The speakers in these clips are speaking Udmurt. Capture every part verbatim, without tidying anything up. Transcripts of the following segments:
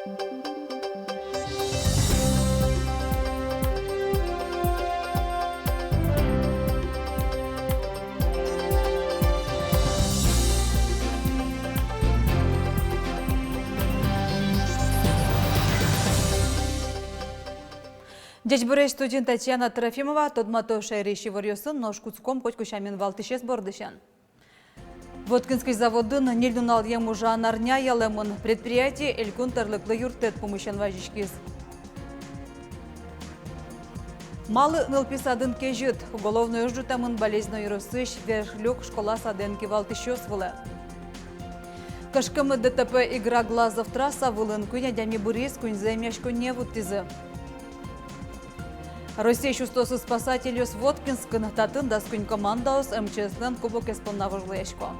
Ӟечбуресь! Студиын Татьяна Трофимова. Тодмато шаерысь иворъёсын, нош кутском котьку сямен валтӥсез бордысен. Воткинский заводын ньыль нуналъем ужан арня ялэмын. Предприятие элькун тӧрлыклы юрттэт пумысен вазиськиз. Малы нылпи садын кезьыт? Уголовной уж ӝутэмын Балезино ёросысь Верхлюк школа-садэн кивалтӥсьёс вылэ. Кышкыт ДТП Игра — Глазов трасса вылын. Куинь адями быриз, куиньзэ эмъяськонние вуттӥзы. Россиысь устоосыз спасательёс Воткинскын. Татын дас куинь командаос МЧС-лэн кубокез понна вожвылъясько.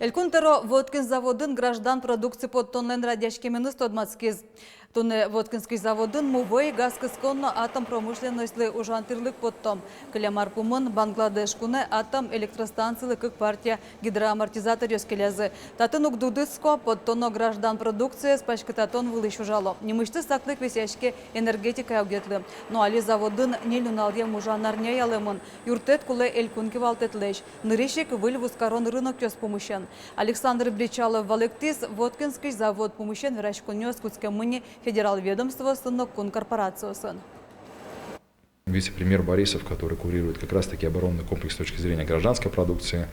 Элькун тӧро Воткинск заводын граждан продукци поттонлэн радъяськеменыз тодматскиз. Туннэ Воткинский заводын мувӧй, газ кыскон но атом промышленностьлы ужан тӥрлык потто. Кылем ар пумын Бангладеш кунэ атом электростанцилы кык партия гидроамортизаторъёс келязы. Татын уг дугдытско, поттоно граждан продукциез паськытатон вылысь ужало. Нимысьтыз саклык висъяське энергетикая огетлы. Но али заводын ньыль нуналъем ужан арня ялэмын. Юрттэт кулэ элькун кивалтэтлэсь. Нырысь ик выль вузкарон рынокъёс пумысен. Александр Бречалов валэктӥз, Воткинский завод пумысен вераськонъёс кутскемын ни федерал ведомствоосын но кун корпорациосын. Вице-премьер Борисов, который курирует как раз-таки оборонный комплекс с точки зрения гражданской продукции,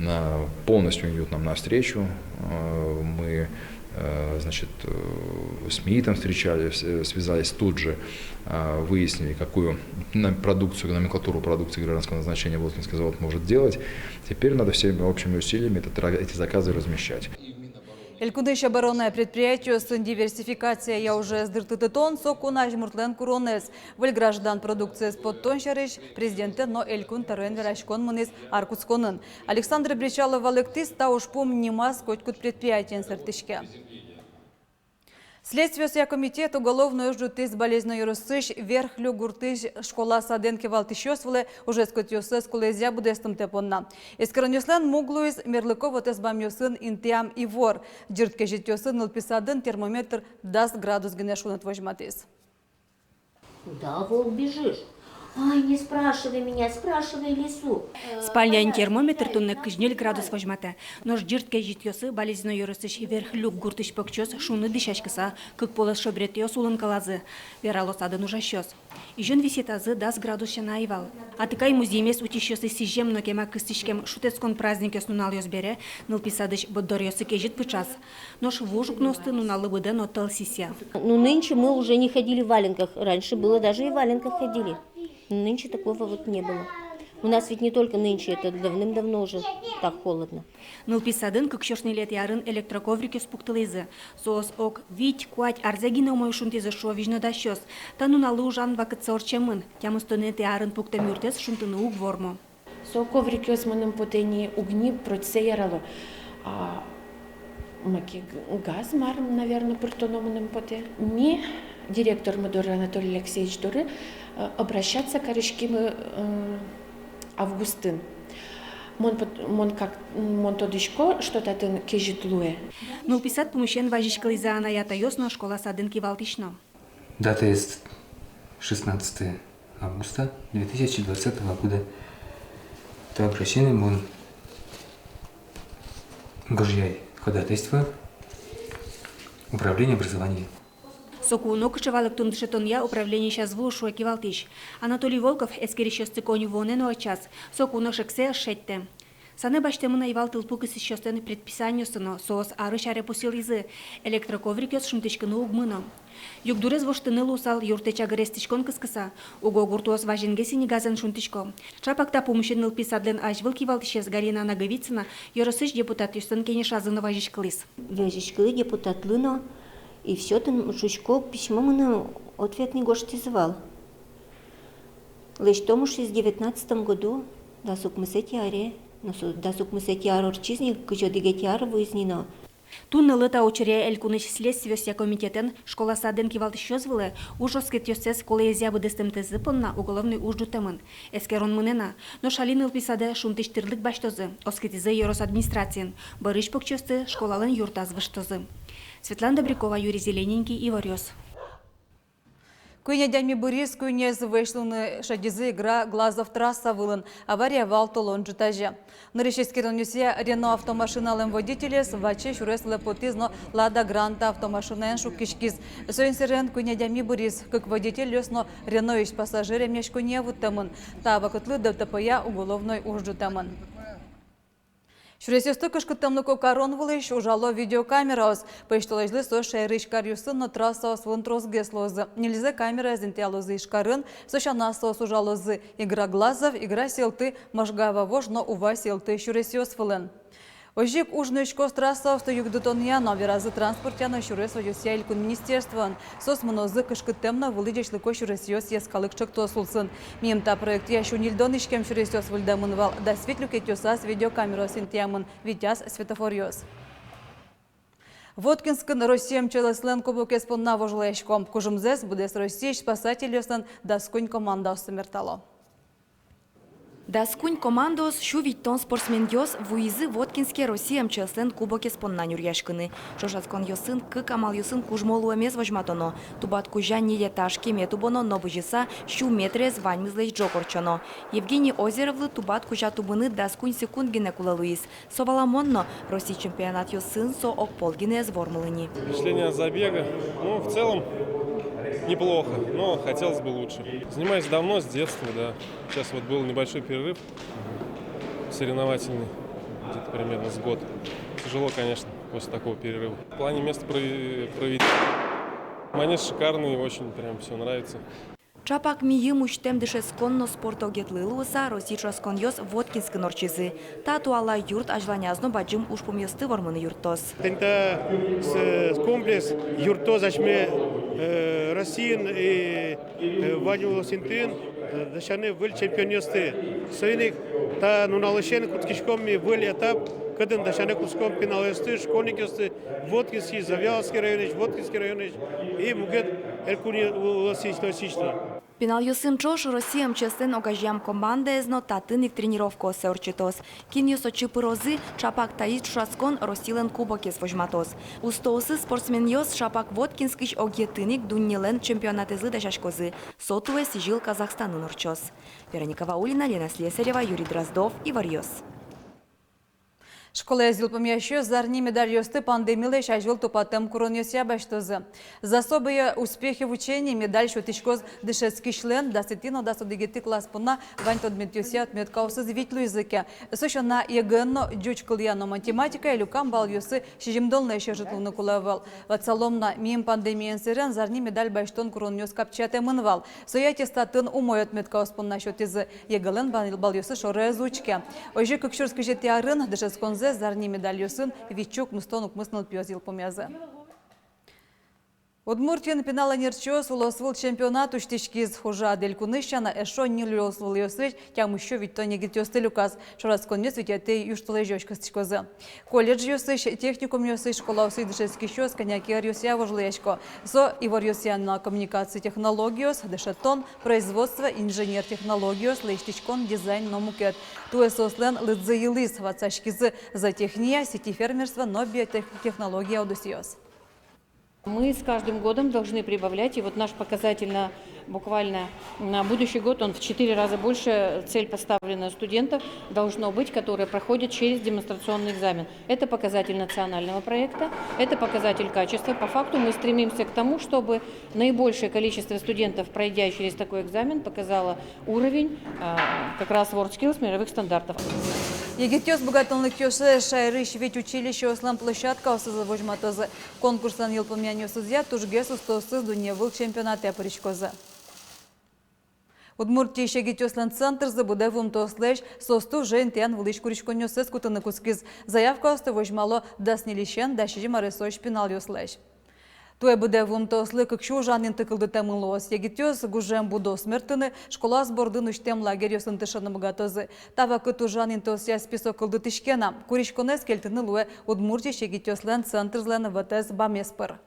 а, полностью идёт нам навстречу. А, мы, э, значит, э, с МИИТом встречались, э, связались тут же, а, выяснили, какую на-, продукцию, номенклатуру продукции гражданского назначения Воткинский завод может делать. Теперь надо всеми общими усилиями этот тра-, эти заказы размещать. Элькунысь оборонной предприятиосын диверсификация ужез дыртытон — со кун азьмуртлэн куронэз. Выль граждан продукциез поттон сярысь президентэн но элькун тӧроен вераськон мынӥз ар кутсконын. Александр Бречалов валэктӥз, та ужпум нимаз котькуд предприятиен сэрттӥське. Следствиосъя комитет уголовной уж ӝутӥз Балезино ёросысь Верхлюк гуртысь школа-садэн кивалтӥсьёс вылэ ужэскутъёссэс кулэезъя быдэстымтэ понна. Эскеронъёслэн муг луиз мерлыко вотэс бамъёсын интыям ивор. Ӟырт кезьытъёсы нылпи садын термометр дас градус гинэ шуныт возьматӥз. Куда, волк, бежишь? Ай, не спрашивай меня, спрашивай лису. Спальняын термометр туннэ кызь ньыль градус возьматэ. Нош ӟырт кезьытъёсы Балезино ёросысь Верхлюк гуртысь покчиос шуныт дӥсяськыса, кык полэс шобретъёс улын кӧлазы, верало садын ужасьёс. Изён висъетазы дас градус сяна ӧй вал. Атыкай музъемез утисьёслы сӥзем но кема кыстӥськем шутэтскон праздникъёс нуналъёс бере нылпи садысь борддоръёсы кезьыт пыӵаз. Нош вуж укноосты нуналлы быдэ но тӧл сисъя. Ну, нынче мы уже не ходили в валенках. Раньше было, даже и в валенках ходили. Нынче такого вот не было. У нас ведь не только нынче, это давным-давно уже так холодно. Нылпи садын кык сюрс ньылетӥ арын электроковрикъёс пуктылӥзы. Соос ог вить-куать арзэ гинэ умой шунтӥзы, шуо визьнодасьёс. Та нуналлы ужан вакытсэ ортчемын. Тямыстонэтӥ арын пуктэм юртэз шунтыны уг вормо. Со коврикъёс мыным потэ ни уг ни, прочсэ ярало. А маке г-, газ мар, наверно, пыртоно мыным потэ. Ми директормы доры, Анатолий Алексеевич доры, э, обращаться кариськимы, э, августын. Мон пот-, мон как, мон тодӥсько, что татын кезьыт луэ. Нылпи сад пумысен вазиськылӥзы анай-атайёс но, школа-садын кивалтӥсь но. Датаез шестнадцатое августа две тысячи двадцатого года. Это обращение мон гожъяй ходатайство управление образования. Соку нокыӵе валэктон дышетонъя управлениысь ӧз вуы, шуэ кивалтӥсь. Анатолий Волков эскерисьёсты коньывуонэ но ӧтчаз, соку но шексэ ӧз шедьтэ. Санэ басьтэмын ӧй вал тылпу кысӥсьёслэн предписаниоссы но, соос арысь аре пусйылӥзы: электроковрикъёс шунтӥськыны уг мыно. Югдурез воштыны луысал юрттэт чагыр эстӥськон кыскыса. Уго гуртоос вазенгес ини газэн шунтӥсько. Чапак та пумысен нылпи садлэн азьвыл кивалтӥсез Галина Наговицына ёросысь депутатъёслэн кенешазы но вазиськылӥз. Вазиськылӥ депутатлы но, и всё, тӥни, шуисько, письмо мыным ответный гожтӥзы вал. Лэсьтом шуиз девятнадцатом году, дас укмысэтӥ аре, но со дас укмысэтӥ ар ортчиз ни, кызь одӥгетӥ ар вуиз ни но. Туннэлы та учыре элькунысь следствиосъя комитетэн школа-садэн кивалтӥсьёс вылэ уж оскетъёссэс кулэезъя быдэстымтэзы понна уголовной уж ӝутэмын. Эскерон мынэ на, нош али нылпи садэ шунтӥсь тӥрлык басьтозы, оскетӥзы ёрос администрациын, бӧрысь покчиосты школалэн юртаз выжтозы. Светлана Добрякова, Юрий Зелененький, Иворъёс. Куинь адями быриз, куинез вӧсь луыны шедизы Игра — Глазов трасса вылын. Авария вал толон ӝытазе. Нырысь эскеронъёсъя Рено автомашиналэн водителез ваче сюрес вылэ потӥз но Лада Гранта автомашинаен шуккиськиз. Соин сэрен куинь адями быриз, кык водительёс но Реноысь пассажир эмъяськонние вуттэмын. Та вакытлы ДТП-я уголовной уж ӝутэмын. Сюресъёсты кышкыттэмлыко карон вылысь ужало видеокамераос. Пӧсьтолэзьлы соос шаерысь каръёсын но трассаос вылын тросгес луозы. Ньыльзэ камераез интыялозы Ижкарын, со сяна соос ужалозы Игра — Глазов, Игра — Селты, Можга — Вавож но Ува — Селты сюресъёс вылын. Озьы ик уж нуиськоз трассаосты югдытонъя но, веразы транспортъя но сюрес возёсъя элькун министерствоын. Соос мынозы кышкыттэм но вылӥ ӟечлыко сюресъёс йӧскалык чектос улсын. Миым та проектъя сю ньыльдон иськем сюресъёс выльдэмын вал, дас вить люкетъёсаз видеокамераос интыямын, витяз светофоръёс. Воткинскын Россия МЧС-лэн кубокез понна вожвылъяськом. Кужымзэс быдэс Россиысь спасательёслэн дас куинь командаоссы мертало. Дас куинь командаос, сю витьтон спортсменъёс вуизы Воткинске Россия МЧС-лэн кубокез понна нюръяськыны. Ӵошатсконъёсын кык амалъёсын кужмо луэмез возьматоно: тубат кузя ньыль этаж кеме тубоно но бызьыса сю метрез ваньмызлэсь ӝог ортчоно. Евгений Озеровлы тубат кузя тубыны дас куинь секунд гинэ кулэ луиз. Со валамон но, Россия чемпионатъёсын со огпол гинэ ӧз вормылы ни. Впечатление от забега. Ну, в целом, неплохо, но хотелось бы лучше. Занимаюсь давно, с детства, да. Сейчас вот был небольшой перерыв соревновательный, где-то примерно с год. Тяжело, конечно, после такого перерыва. В плане места прови-, проведения. Манеж шикарный, очень прям всё нравится. Ӵапак миым усьтэм дышетскон но спорт огетлы луыса, Россиысь ӵошатсконъёс Воткинскын ортчизы. Та туала юрт азьланяз но бадӟым ужпумъёсты вормыны юрттоз. Тӥни та с-, комплекс юрттоз асьме, э, Россиын и, э, вань улосъёсын, э, дасяны выль чемпионъёсты. Соин ик та нуналысен кутскиськом ми выль этап, кытын дасяны кутском пиналъёсты, школьникъёсты Воткинский, Завьяловский районысь, Воткинский районысь и мукет элькун улосъёсысь но. Пиналъёсын ӵош Россия МЧС-лэн огазеям командаез но татын ик тренировкаоссэ ортчытоз. Кинъёс отчы пырозы, ӵапак таиз ӵошатскон Россилэн кубокез возьматоз. Устоосыз спортсменъёс ӵапак Воткинскысь огетын ик дуннелэн чемпионатэзлы дасяськозы. Со туэ сӥзьыл Казахстанын ортчоз. Вероника Ваулина, Лена Слесарева, Юрий Дроздов, Иворъёс. Школаез йылпумъясьёс зарни медальёсты пандемилэсь азьвыл тупатэм куронъёсъя басьтозы. «За особые успехи в учении» медаль сётӥськоз дышетскисьлэн дасэтӥ но дас одӥгетӥ класс понна вань тодметъёсъя отметкаосыз вить луизы ке. Со сяна, ЕГЭ-ын но ӟуч кылъя но математикая люкам балъёссы сизьымдонлэсь ӧжыт луыны кулэ ӧвӧл. Ватсалом на, миым пандемиен сэрен зарни медаль басьтон куронъёс капчиятэмын вал. Сое аттестатын умой отметкаос понна сётӥзы. ЕГЭ-лэн бал-, балъёссы шоры ӧз учке. Озьы кык сюрс кызетӥ арын дышетсконзэс зарни медальёсын вить сю укмыстон укмыс нылпиос йылпумъязы. Удмуртиын пинал ӧнерчиос улосвыл чемпионат усьтӥськиз. Ужрад элькунысь сяна эшшо ньыль улосвылъёсысь тямыс сю витьтон егитъёсты люказ. Ӵошатсконъёс витетӥ южтолэзёзь кыстӥськозы. Колледжъёсысь, техникумъёсысь, школаосысь дышетскисьёс кӧня ке ӧръёсъя вожвылъясько. Со иворъёсъя но коммуникаци технологиос, дышетон, производство, инженер технологиос, лэсьтӥськон, дизайн но мукет. Туэ соослэн лыдзы йылӥз, ватсаськизы зоотехния, сити-фермерство но биотех-, технология удысъёс. Мы с каждым годом должны прибавлять, и вот наш показатель на, буквально на будущий год, он в четыре раза больше, цель поставлена студентов, должно быть, которые проходят через демонстрационный экзамен. Это показатель национального проекта, это показатель качества. По факту мы стремимся к тому, чтобы наибольшее количество студентов, пройдя через такой экзамен, показало уровень, а, как раз WorldSkills мировых стандартов. Егитъёс быгатонлыкъёссэс шаерысь вить училищеослэн площадкаосызы возьматозы. Конкурслэн йылпумъянъёсызъя тужгес устоосыз дунневыл чемпионатэ пыриськозы. Удмуртиысь егитъёслэн центрзы будэ вуымтэослэсь соосты уже интыян вылысь куриськонъёссэс кутыны кутскиз. Заявкаосты возьмало дас ньыльысен дас сизьым аресозь пиналъёслэсь. Туэ быдэ вуымтэослы кык сю ужан инты кылдытэмын луоз. Егитъёс гужем будос мерттыны, школаос бордын усьтэм лагерьёсын тыршыны быгатозы. Та вакыт ужан интыосъя список кылдытӥське на. Куриськонэз кельтыны луэ Удмуртиысь егитъёслэн центрзылэн вотэс бамез пыр.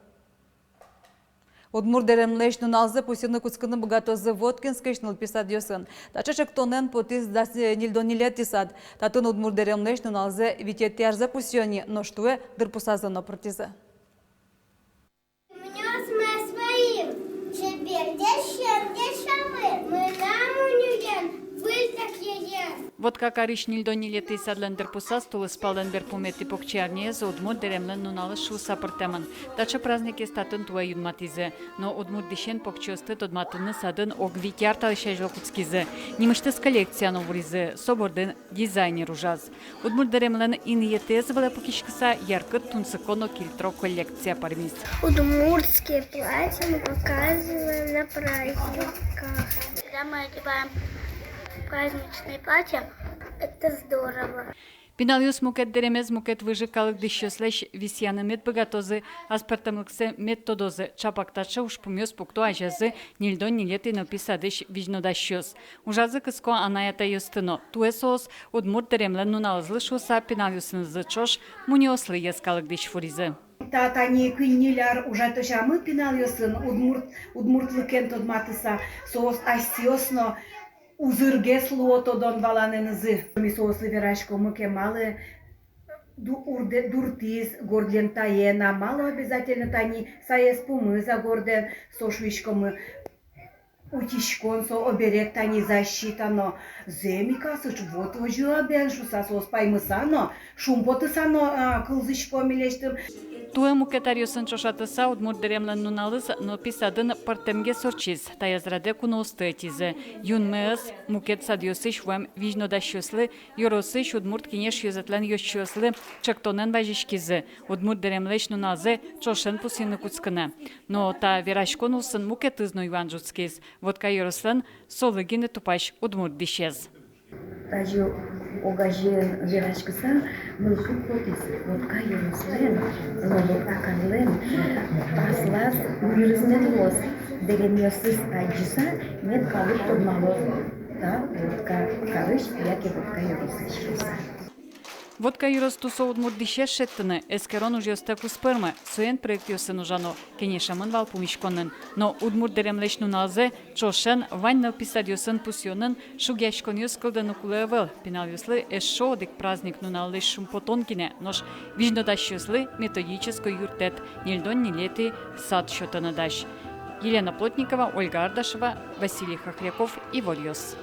Удмурт дэремлэсь нуналзэ пусйыны кутскыны быгатозы Воткинскысь нылпи садъёсын. Таӵе ӵектонэн потӥз дас ньыльдон ньылетӥ сад. Татын удмурт дэремлэсь нуналзэ витетӥ арзэ пусйо ни, нош туэ дырпусазы но пыртӥзы. Внёс мы своим, чебер десен дешевы, мынам унюен, выль так еен. Вотка карысь ньыльдон ньылетӥ садлэн дырпусаз тулыспаллэн берпуметӥ покчиарняез удмурт дэремлэн нуналыз шуыса пыртэмын. Таӵе праздникез татын туэ юнматӥзы. Но удмурт дӥсен покчиосты тодматыны садын ог вить ар талэсь азьло кутскизы. Нимысьтыз коллекция но вуризы, со бордын дизайнер ужаз. Удмурт дэремлэн инъетэз вылэ пыкиськыса яркыт, тунсыко но кильтро коллекция пӧрмиз. Удмуртские платья мы показываем на праздниках. Когда мы одеваем праздничные платья, это здорово. Пиналъёс мукет дэремез мукет выжы калык дӥсьёслэсь висъяны мед быгатозы, аспӧртэмлыксэ мед тодозы. Чапак таӵе ужпумъёс пукто азязы ньыльдон ньылетӥ нылпи садысь визьнодасьёс. Ужазы кыско анай-атайёсты но. Туэ соос удмурт дэремлэн нуналызлы шуыса пиналъёсынызы ӵош мунёослы йӧскалык дӥсь вуризы. Та тани куинь-ньыль ар ужатозямы пиналъёсын удмурт, удмуртлыкен тодматыса, соос асьсэос но узыргес луо тодон-валанэнызы. Ми соослы вераськомы, кемалы ду-, урдэ-, дуртӥз горд лентаен, а малы обязательно тани саез пумыз-а гордэн, со шуиськомы. Утиськон со оберег тани, защита но. Зэм ик-а сыӵе, вот озьы-а бен шуса, соос паймыса но, шумпотыса но, а, кылзӥсько милесьтым. Туэ мукет аръёсын ӵошатыса удмурт дэремлэн нуналыз нылпи садын пӧртэмгес ортчиз. Таяз радэ куноосты ӧтизы. Юнме ӧз мукет садъёсысь вуэм визьнодасьёслы, ёросысь Удмурт Кенеш ёзэтлэн ёзчиослы ӵектонэн вазиськизы удмурт дэремлэсь нуналзэ ӵошен пусйыны кутскыны. Но та вераськон улсын мукетыз но юан ӝутскиз. Вотка ёрослэн солы гинэ тупась удмурт дӥсез. Тазьы огазеен вераськыса, мылкыд потӥз Вотка ёрослэн, но Вотка карлэн аслаз мирыз мед луоз, дэремъёсыз адӟыса, мед калык тодмалоз та Вотка карысь яке Вотка ёросысь шуыса. Вотка ёрос тусо удмурт дӥсез шедьтыны эскерон ужъёстэк уз пӧрмы, соин проектъёсын ужано кенешамын вал пумиськонын. Но удмурт дэремлэсь нуналзэ ӵошен вань нылпи садъёсын пусйонын шугъяськонъёс кылдыны кулэ ӧвӧл. Пиналъёслы эшшо одӥг праздник нуналлэсь шумпотон гинэ, нош визьнодасьёслы методической юрттэт, ньыльдон ньылетӥ сад сётыны дась. Елена Плотникова, Ольга Ардашева, Василий Хохряков, «Иворъёс».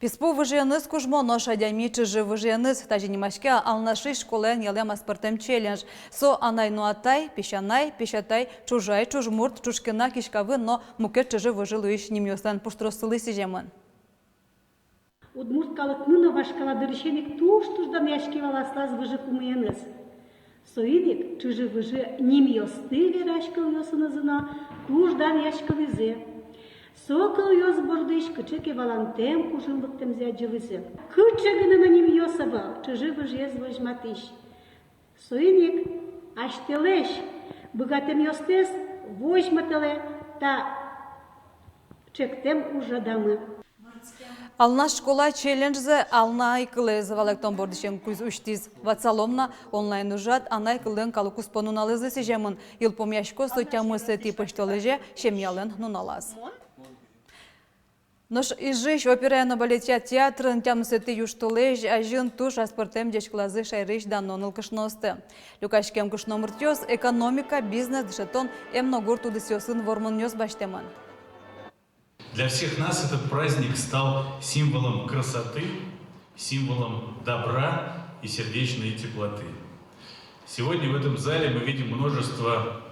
Писпу выжыеныз кужмо, нош адями чыжы выжыеныз. Тазьы нимаське Алнашысь школаен ялэм аспӧртэм челлендж. Со анай но атай, песянай, песятай, чужай, чужмурт, чужкина, киськавын но мукет чыжы выжы луись нимъёслэн пуштроссылы сӥземын. Удмурт калыкмы но вашкала дырысен ик туж-туж данъяське вал аслаз выжы пумыеныз. Соин ик чыжы-выжы нимъёсты верась кылъёсынызы но туж данъяськылӥзы. Со кылъёс бордысь кыӵе ке валантэм кужым лыктэмзэ адӟылӥзы. Кыӵе гинэ но нимъёс ӧвӧл чыжы-выжыез возьматӥсь. Соин ик асьтэлэсь быгатэмъёстэс возьматэлэ та ӵектэм ужрадамы. Алнаш школа челленджзэ анай кылэз валэктон бордысен куз усьтӥз. Ватсалом на, онлайн ужрад анай кылын калыккуспо нуналызлы сӥземын. Йылпумъяське со тямысэтӥ пӧсьтолэзе, семьялэн нуналаз. Нош Ижысь операя но балетъя театрын тямысэтӥ южтолэзь азьын туж аспӧртэм ӟечкылазы шаерысь дано нылкышноосты. Люкаськем кышномуртъёс экономика, бизнес, дышетон, эм но гурт удысъёсын вормонъёс басьтэмын. Для всех нас этот праздник стал символом красоты, символом добра и сердечной теплоты. Сегодня в этом зале мы видим множество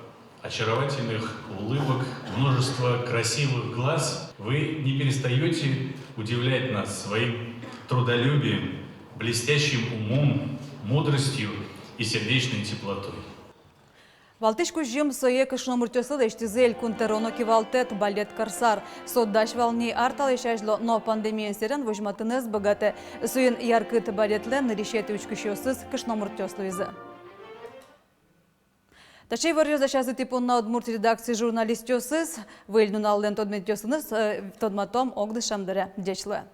очаровательных улыбок, множество красивых глаз. Вы не перестаёте удивлять нас своим трудолюбием, блестящим умом, мудростью и сердечной теплотой. Валтӥсь кузьым сое кышномуртъёслы лэсьтӥзы Элькун тӧро но кивалтэт, балет «Корсар». Со дась вал ни ар талэсь азьло, но пандемиен сэрен возьматыны ӧз быгатэ. Соин яркыт балетлэн нырысетӥ учкисьёсыз кышномуртъёс луизы. Таӵе иворъёс дасязы тӥ понна удмурт редакциысь журналистъёсыз. Выль нуналлэн тодметъёсыныз, э, тодматом огдышем дыре. Ӟеч луэ.